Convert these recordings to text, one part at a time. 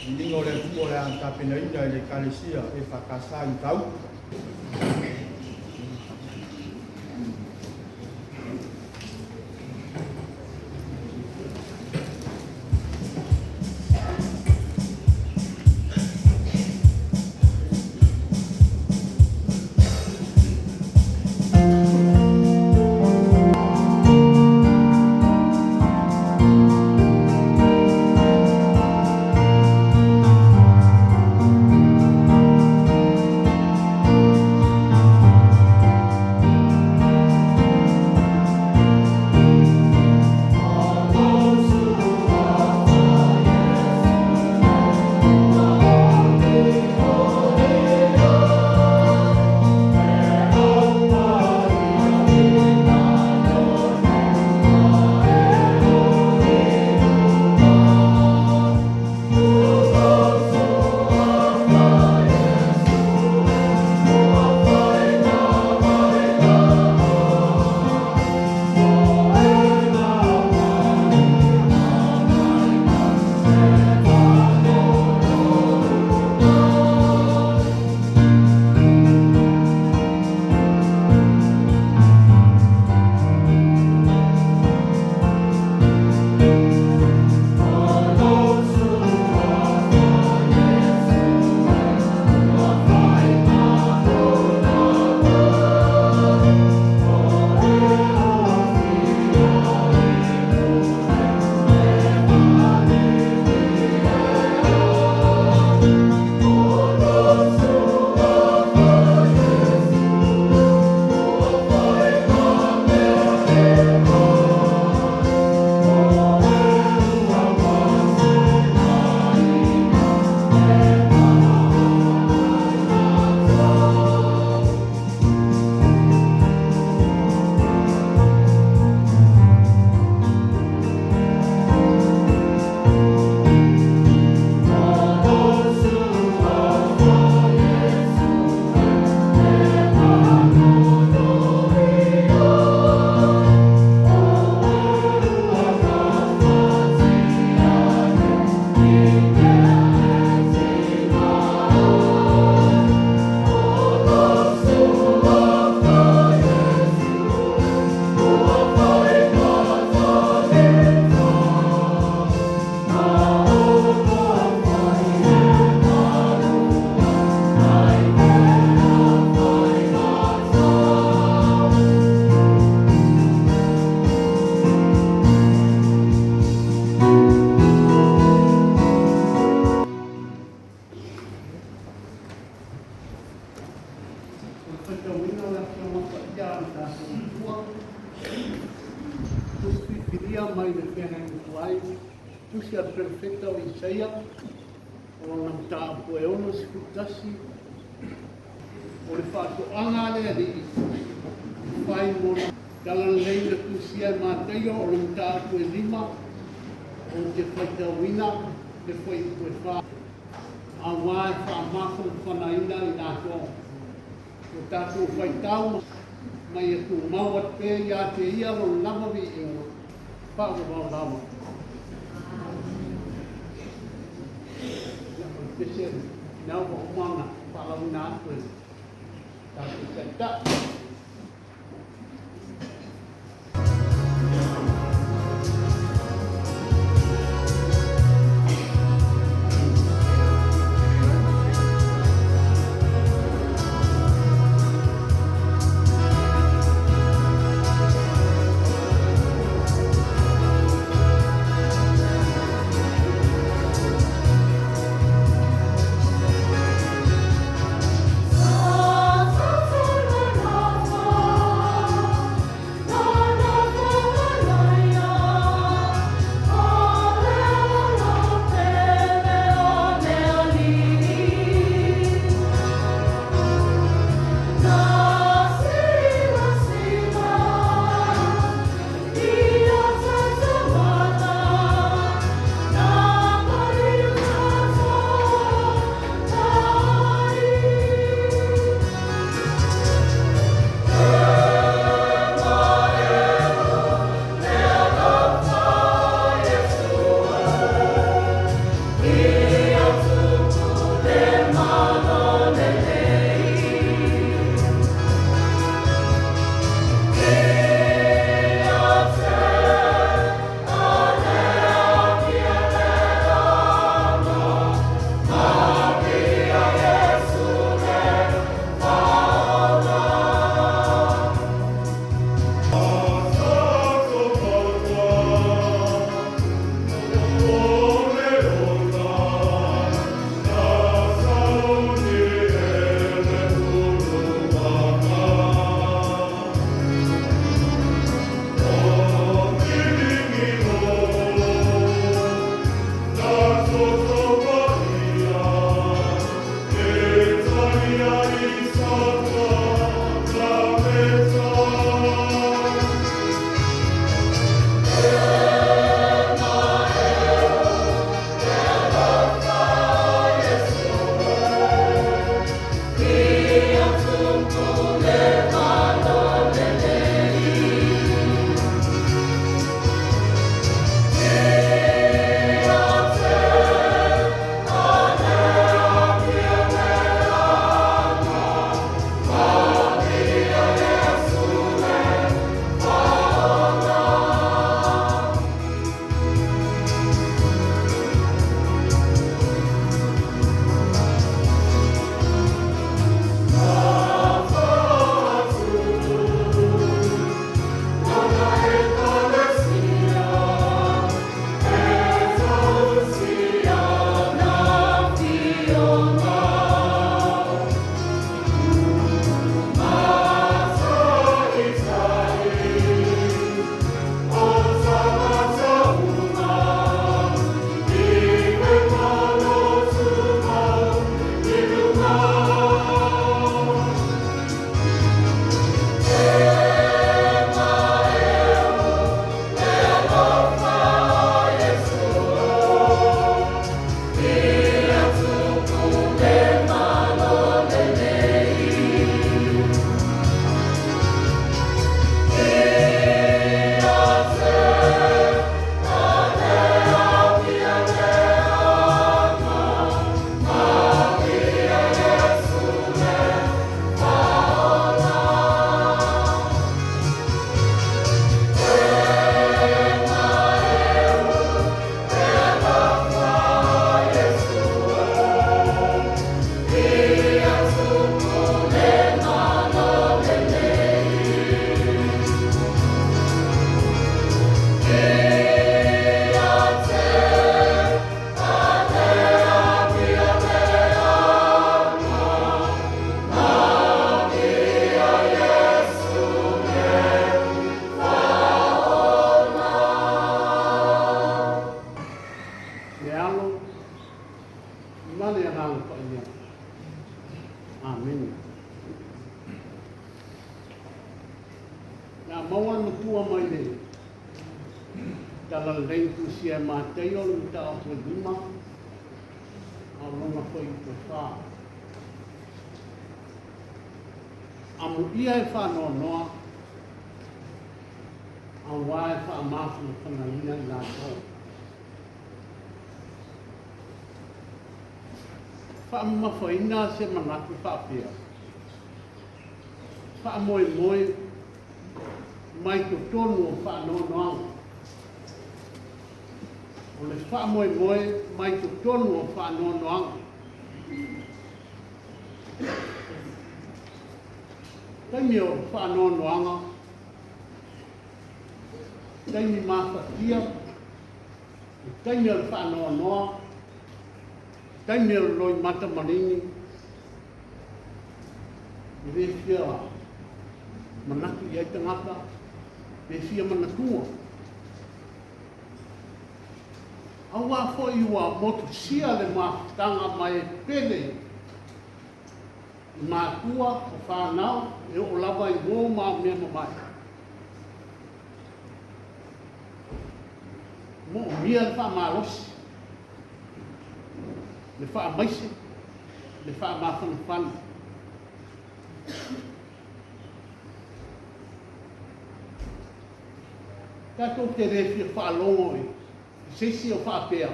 Viiga o le Atua o le a tapenaina e le Ekalesia EFKS i Matautu. O le faitauina o le Afioga Paia a lo tatou Atua, Tusi Filifilia mai le Feagaiga Tuai, Tusi a le Perofeta o Isaia, o lona mataupu e 61, o le faatoaga a le Alii, e fai mo le Talalelei na tusia e Mataio o le mataupu e 5, ou te faitauina le fuaiupu e 4, auā e faamafanafanaina i latou. Ua tatou faitau ma ia tumau atu pea ia te ia lona lava viiga faavavau lava. Ia, o le pese lena ua uma ona faalauina atu e le tatou Taitai. Ma le Agaga Paia. Amene. Le a maua le matua mai le Talalelei na tusia e Mataio le mataupu e lima, a o lona fuaiupu e fa. Amuia e faanoanoa, auā e faamafanafanaina i latou. Faamamafaina se manatu faapea, Faamoemoe mai totonu o faanoanoaga. O le faamoemoe mai totonu o faanoanoaga. Taimi o faanoanoaga, taimi mafatia, le taimi o le faanoanoa, taimi o le loimata maligi, e le fia manatu i ai tagata, pe fia manatua. Auā foi ua motusia le mafutaga mai e pele i matua o fanau e oo lava i uo ma mea mamae. Moomia le faamalosi, le faamaise, le faamafanafana. Tatou te le fia faalogo i se isi o faapea,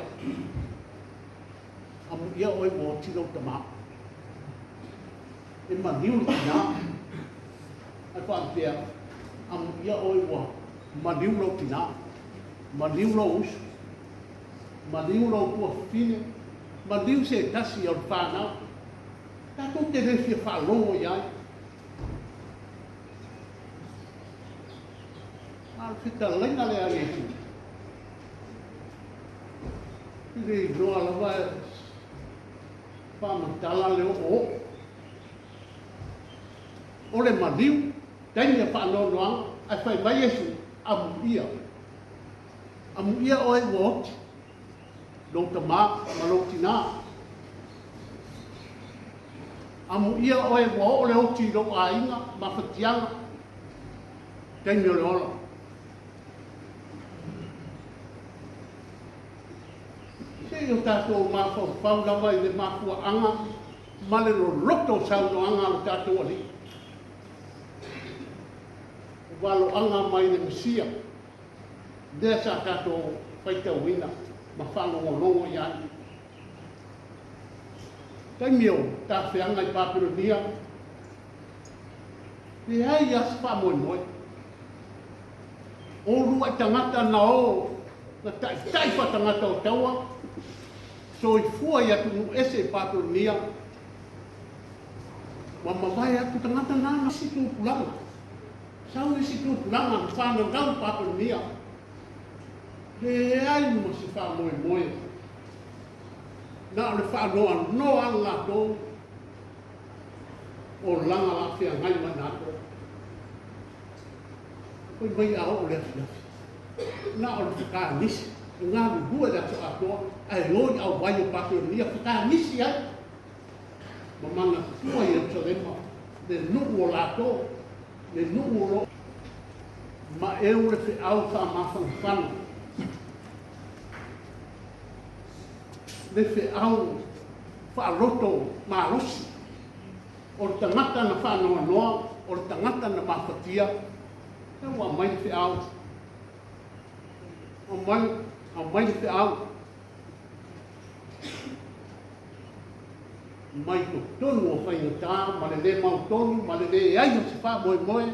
Amuia oe ua oti lou tamā. E maliu le tinā. Ae faapea, Amuia oe ua maliu lou tinā, maliu lou uso, maliu lou tuafafine, maliu se tasi o le fanau. Tatou te le fia faalogo i ai. A o le fetalaiga lea a Iesu, e le iloa lava e faamatala le oooo. O le maliu, taimi a faanoanoaga, ae fai mai Iesu, Amuia, amuia oe ua oti, lou tamā ma lou tinā. Amuia oe ua oo le oti i lou aiga ma fatiaga, taimi o le ola. Se i o tatou mafaufau lava i le mafuaaga ma le loloto o saunoaga a lo tatou Alii. O valoaga mai le Mesia, lea sa tatou faitauina ma faalogologo i ai. Taimi o tafeaga i Papelonia, leai lava se faamoemoe. O uluai tagata na o na taitai faatagata o taua, soifua i atunuu ese i Papelonia, ua mavae atu tagata na na isi tupulaga. Sau isi tupulaga na fananau i Papelonia, leai ma se faamoemoe. Na o le faanoanoa lava latou o laga la feagai ma i latou. Fai mai a oo le afiafi, na o le fekanisi, e galulue le aso atoa, ae o i auai o Papelonia fekanisi ai ma manatua Ierusalema, le nuu o latou, le nuu o lo ma eu le feau faamafanafana. Le feau faaloto malosi o le tagata na faanoanoa, o le tagata na mafatia, lea ua aumai le feau. Aumai, aumai le feau. Mai totonu o faigata ma le lē mautonu ma le leai o se faamoemoe.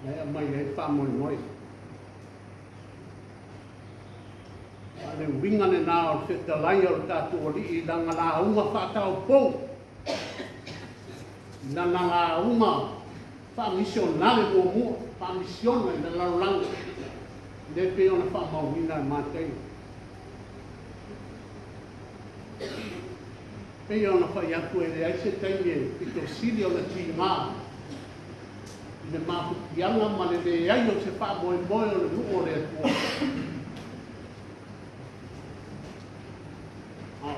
Na e aumai ai le faamoemoe. A o le uiga lena o le fetalai o le tatou Alii i lana lauga faataupou, i lana lauga faamisionale muamua, faamisiona i le lalolagi, lea e pei ona faamauina e Mataio. Pei ona fai atu e leai se taimi e pito sili ona tiga i le mafutiaga ma le leai o se faamoemoe o le nuu o le Atua.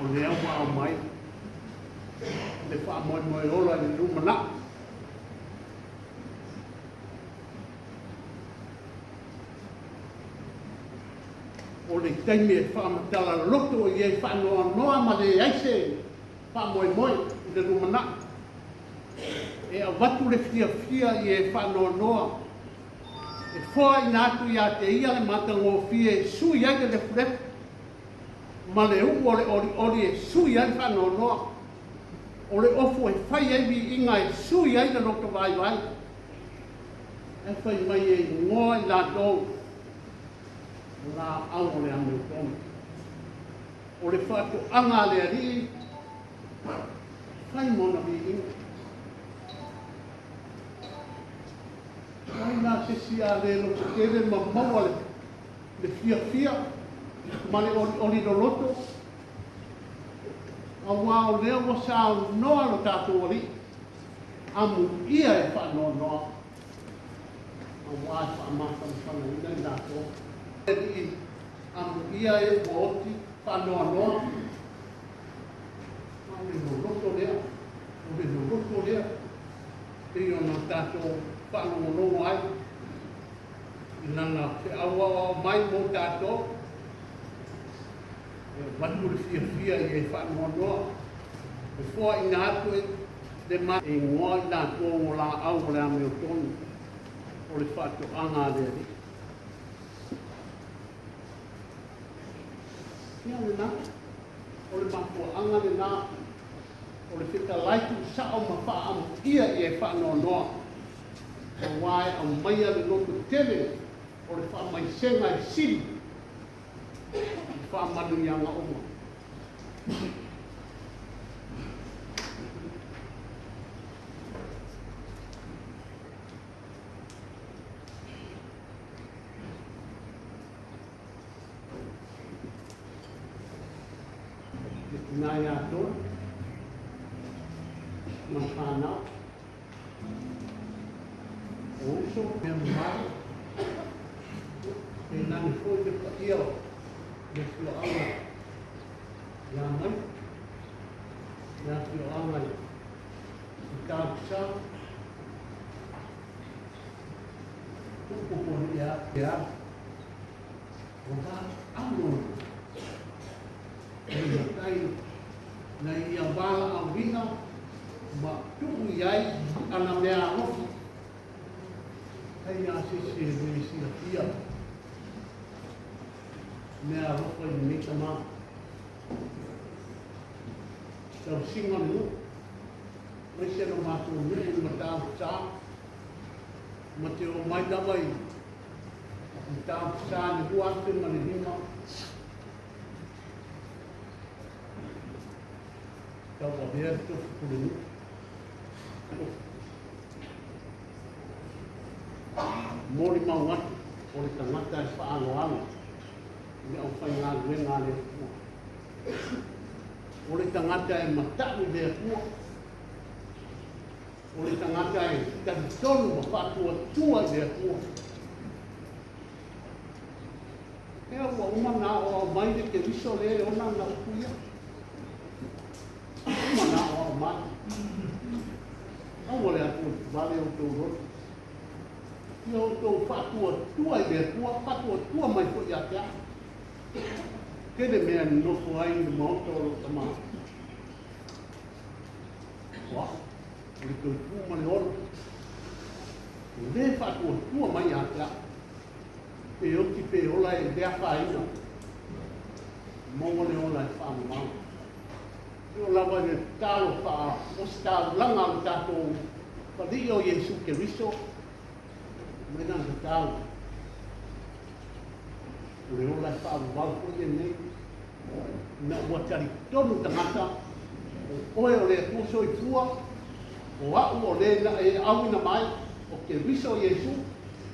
o lea ua aumai le faamoemoe ola i le lumanai. O le taimi e faamatala loto i ai faanoanoa ma leai se faamoemoe i le lumanai. E avatu le fiafia i e faanoanoa e foaina atu ia te ia le matagofie e sui ai le lefulefu ma le u'u o le olioli e sui ai le faanoanoa, o le ofu e fai ai viiga e sui ai le loto vaivai. Ae fai mai e igoa i latou o laau o le amiotonu. O le faatoaga a le Alii, fai ma ona viiga. O ai la se isi a le lototele ma maua le fiafia ma le olioli loloto? Auā o lea ua saunoa lo tatou Alii, amuia e faanoanoa, auā e faamafanafanaina i latou. Alii, amuia e ua oti faanoanoa, a o le loloto lea, o le loloto lea, pei ona tatou faalogologo ai i lana feau aoao mai mo tatou, e avatu le fiafia i e faanoanoa, e foaina atu e le ma e igoa i latou o laau o le amiotonu o le faatoaga a le Alii. Ia lena, o le mafuaaga lena o le fetalai tuusao ma faaamuia i e faanoanoa, auā e aumaia le loto tele o le faamaisega e sili i faamanuiaga uma. Le tina ia Tolu ma le fanau o uso mea mamalu, e nani foi le paia o le afioaga ia mai, le afioaga i Tausa, tupu po ia ia o la alo o le matai na ia valaauina ma tuu i ai ana mea alofa. Hei a se isi e le silafia mea alofa i lenei tama. Tausiga le nuu, aemaise lo matou nuu i Matautu-Sa, ma te oo mai lava i Matautu-Sa i le 2005. Tauavea le tofi pulenuu. Molimau atu o le tagata e faaaloalo i le aufaigaluega a le Atua. O le tagata e matau i le Atua. O le tagata e talitonu ma faatuatua i le Atua. Ea ua uma ona aoao mai le Keriso lea e ona ana upu ia. Uma ona aoao mai. Aua le atuatuvale outou loto. Ia outou faatuatua i le Atua, faatuatua mai foi ia te au. Tele mea e nonofo ai i le maota o lou tama. O au, o le toepu ma le ola. O le faatuatua mai ia te au. Pe oti pe ola e le afaina, maua le ola e faamamao. E oo lava i le tatalo faa-ositaulaga a lo tatou Alii o Iesu Keriso, mai lana tatalo, o le ola e faavavau foi lenei, ina ua talitonu tagata, o oe o le Atua soifua, o au o le na e auina mai, o Keriso Iesu,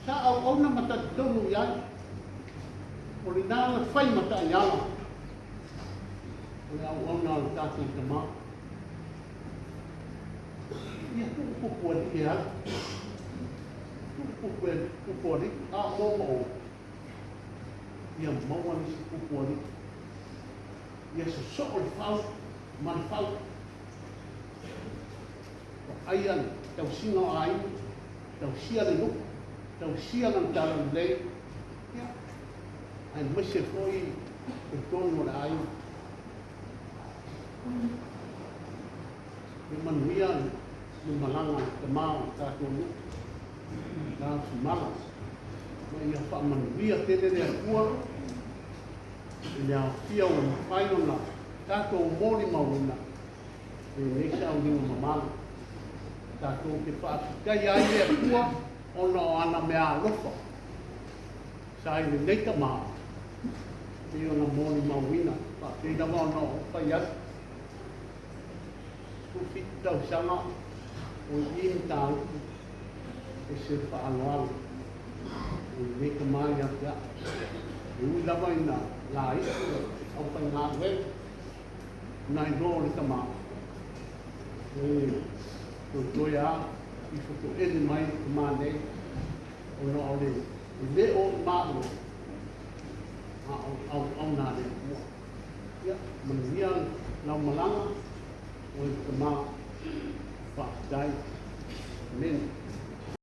Sa auauna ma talitonu i ai, o lena na fai ma taiala o le auauna a lo tatou Tama. Ia tuu pupu alii e alu, tuu pupu e pupu alii, a o mo ma o, ia maua nisi pupu alii. Ia sosoo le fau ma le fau. Vaaia le tausiga o aiga, tausia le nuu, tausia lana talalelei, ia, aemaise foi totonu o le aiga. Ia manuia le malaga a le tama o le tatou nuu, la Sumala, ma ia faamanuia tele le Atua i le aofia ua mafai ona tatou molimauina lenei sauniga mamalu. Tatou te faafetaia ai le Atua ona o ana meaalofa sa i lenei tama pei ona molimauina faapei lava ona ou fai atu 17 tausaga o i i Matautu e se faaaloalo o lenei tama ia te au. E ui lava ina laiti le aufaigaluega nai lo o le tama, e toetoe a ifo toele mai le tama nei ona o le e le o i maua a o le auauna a le Atua. Ia, manuia lau malaga, o le tama, faafetai.